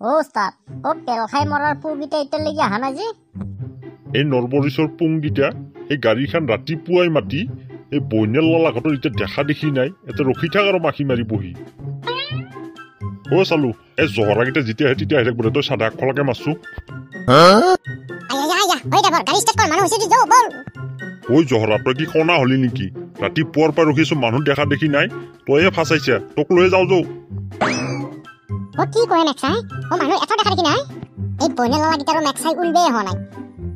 অ ওস্তাদ, অ পেল খাই মৰাৰ পুংকেইটা এতিয়ালৈকে অহা নাই যে? এই নলবৰীচৰ পুংকেইটা এই গাড়ীখন ৰাতিপুৱাই মাতি এই বৈনেল লালাঘতৰ এতিয়া দেখা দেখি নাই, এতিয়া ৰখি থাক আৰু মাখি মাৰি বহি। অ চালো, এই জহৰাকেইটা যেতিয়া আহে তেতিয়া আহি থাকিব, তই চাদা খোলাকে মাৰছো। ঐ জহৰা, তই কি কণা হলি নেকি? ৰাতিপুৱাৰ পৰা ৰখিছো, মানুহ দেখা দেখি নাই, তইয়ে ফাঁচাইছা, তোক লৈ যাওঁ যৌ। অ কি কয় মেক্সাই? অ মানুহ এটা দেখা দেখি নাই? এই বৈনেল লালাকেইটাৰো মেক্সাই উলবেই হোৱা নাই।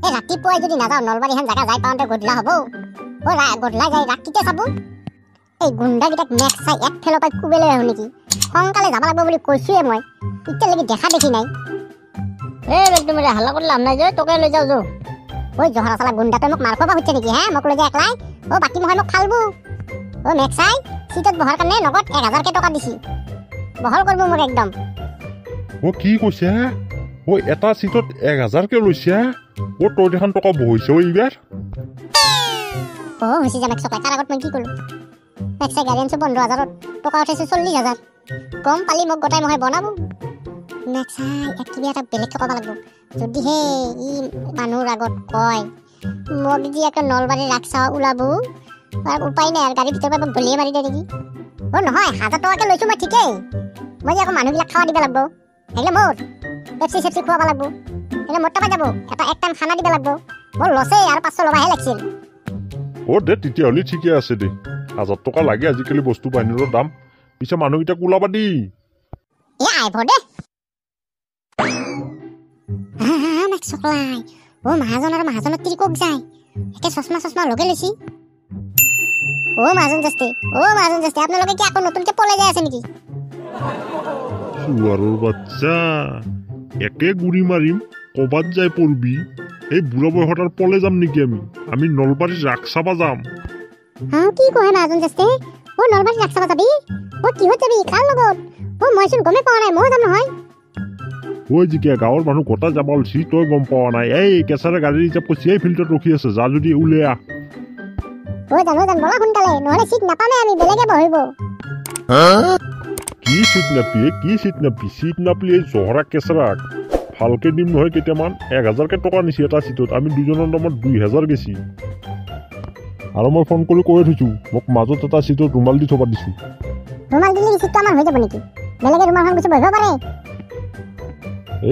এই ৰাতিপুৱাই যদি নাযাওঁ নলবাৰীখন জেগা যাই পাওঁতে গধূলা হ'ব। অ গধূলা যাই ৰাত কেতিয়া চাব? এই গুণ্ডাকেইটাক মেক্সাই এক ফেলৰ পৰা কোবেলৈ আহো নেকি? সোনকালে যাব লাগিব বুলি কৈছোৱে মই, এতিয়ালৈকে দেখা দেখি নাই। এই বেগটো মেৰে হাল্লা কৰি লাভ নাই যে, তোকে লৈ যাওঁ যৌ। ঐ জহৰা চালা গুণ্ডা, তই মোক মাৰ খোৱাব খুজিছে নেকি? হে মোক লৈ যা একলাই, অ বাকী মহাই মোক ফালবো। অ মেক্সাই চিটত বহাৰ কাৰণে নগদ 1000কে টকা দিছি, বহল কৰিব মোক একদম। অ কি কৈছে? অ এটা চিটত 1000কে লৈছে? অ তই দেখোন টকা বহিছে এইবাৰ। অ হৈছে যা মেক্সক, তাৰ আগত মই কি ক'লো? মেক্সাই গাড়ী আনিছো 15,000ত, টকা উঠাইছো 40,000। গম পালি মোক গোটাই মহাই বনাব। মেক্সাই এক কিবা এটা বেলেগকে ক'ব লাগিব, যদিহে ই মানুহৰ আগত কয় মোক যি একে নলবাৰীৰ ৰাস চাৱা ওলাব, আৰু উপায় নাই আৰু গাড়ীৰ ভিতৰৰ পৰা মোক গলিয়ে মাৰি দিয়ে নেকি? অ নহয়, 1000 টকাকে লৈছোঁ মই ঠিকেই, মই যে আকৌ মানুহবিলাক খাৱা দিব লাগিব, সেইগিলা মোৰ পেপচি চেপচি খুৱাব লাগিব, সেইগিলা মোৰ টকা যাব, এটা এক টাইম খানা দিব লাগিব, মোৰ লছেই আৰু 500 ল'বাহে লাগিছিল। অ দে তেতিয়াহ'লে ঠিকে আছে দে, 1000 টকা লাগে আজিকালি বস্তু বাহিনীৰ দাম। পিছে মানুহকেইটাক ওলাবা দি। এ আহিব দে। মেক্সকলাই অ মহাজন আৰু মহাজনৰ তিৰি ক'ত যায়? একে চশমা চশমা লগে লৈছি। অ মহাজন জাস্তি, অ মহাজন জাস্তি, আপোনালোকে কি আকৌ নতুনকে পলাই যাই আছে নেকি? চুৱাৰৰ বাচ্চা, একে গুৰি মাৰিম ক'বাত যাই পৰবি। এই বুঢ়া বয়সত আৰু পলে যাম নেকি আমি? আমি নলবাৰীত ৰাস চাবা যাম। হা কি কয় মহাজন জাস্তি? অ নলবাৰীত ৰাস চাবা যাবি? অ কিহত যাবি, কাৰ লগত? অ মইচোন গমেই পোৱা নাই, ময়ো যাম নহয়। ঐ জিকিয়া, গাঁৱৰ মানুহ গোটা যাব ওলছি, তই গম পোৱা নাই। এই কেঁচাৰে গাড়ী ৰিজাৰ্ভ কৰিছি, এই ফিল্ডত ৰখি আছে, যা যদি উলিয়াই আহ। অ জানো জান, বলা সোনকালে, নহ'লে চিট নাপামে আমি, বেলেগে বহিব। কি চিট নাপি, কি চিট নাপি? চিট নাপলি এই জহৰা কেঁচৰাক ভালকে দিম নহয় কেইটামান। 1000কে টকা নিছি এটা চিটত, আমি দুজনৰ নামত 2000 গেছি। আৰু মই ফোন কৰি কৈ থৈছোঁ, মোক মাজত এটা চিটত ৰুমাল দি থ'ব দিছোঁ। ৰুমাল দিলে চিটটো আমাৰ হৈ যাব নেকি? বেলেগে ৰুমালখন গুচি বহিব পাৰে।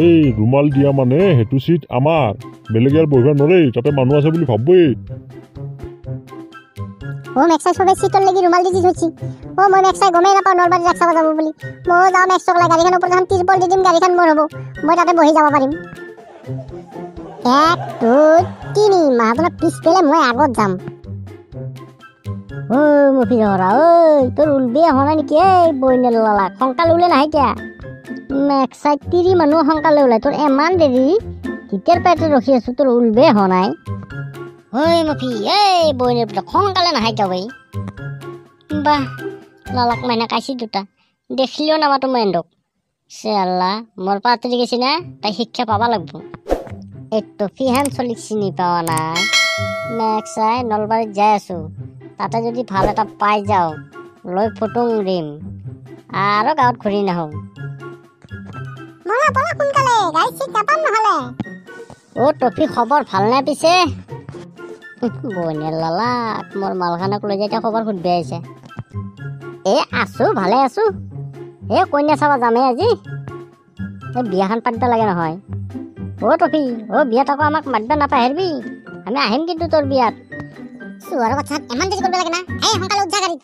এই ৰুমাল দিয়া মানে সেইটো চিট আমাৰ, বেলেগে আৰু বহিব নোৱাৰে, তাতে মানুহ আছে বুলি ভাববই। অ মেক্সাই চবে চিটৰ লাগি ৰুমাল দি থৈছি। অ মই মেক্সাই গমেই নাপাওঁ নলবাৰীত ৰাস চাব যাব বুলি। ময়ো যাওঁ মেক্সক লাই, গাড়ীখন ওপৰত এখন তিৰপল দি দিম, গাড়ীখন মোৰ হ'ব, মই তাতে বহি যাব পাৰিম। 1 2 3, মহাজনক পিছফালে মই আগত যাম। ঐ মফি জহৰা, ঐ তোৰ উলবি অহা নাই নেকি? এই বৈনেল লালা সোনকালে ওলাই নাহে কিয়া? মেক্সাই তিৰি মানুহ সোনকালে ওলাই, তোৰ ইমান দেৰি, তেতিয়াৰ পৰা ৰখি আছো, তোৰ উলবে হোৱা নাই। ঐ মফি, এই বৈনেল সোনকালে নাহে কিয় ভাই? বাহ লালাক মাইনা কাইছি দুটা, দেখিলেও নামাতো মই এন্দক। চে আল্লাহ, মোৰ পৰা আঁতৰি গৈছি না, তাই শিক্ষা পাব লাগিব। এই টফিহান চলিক চিনি পোৱা নাই। মেক্সাই নলবাৰীত যাই আছো, তাতে যদি ভাল এটা পাই যাওঁ লৈ ফটো দিম, আৰু গাঁৱত ঘূৰি নাহোঁ। অ টফি খবৰ ভাল নাই পিছে? বৈনেল লালাক মোৰ মালখানক লৈ যাই এতিয়া খবৰ সুধবি আহিছে। এ আছো, ভালে আছো। এই কইনা চাবা যামেই আজি, এই বিয়াখন পাতিব লাগে নহয়। অ টফি, অ বিয়াত আকৌ আমাক মাতিব নাপাহৰিবি, আমি আহিম কিন্তু তোৰ বিয়াত। চুৱাৰৰ বাচ্চাত ইমান দেৰি কৰিব লাগে না? এই সোনকালে উঠ যা গাড়ীত।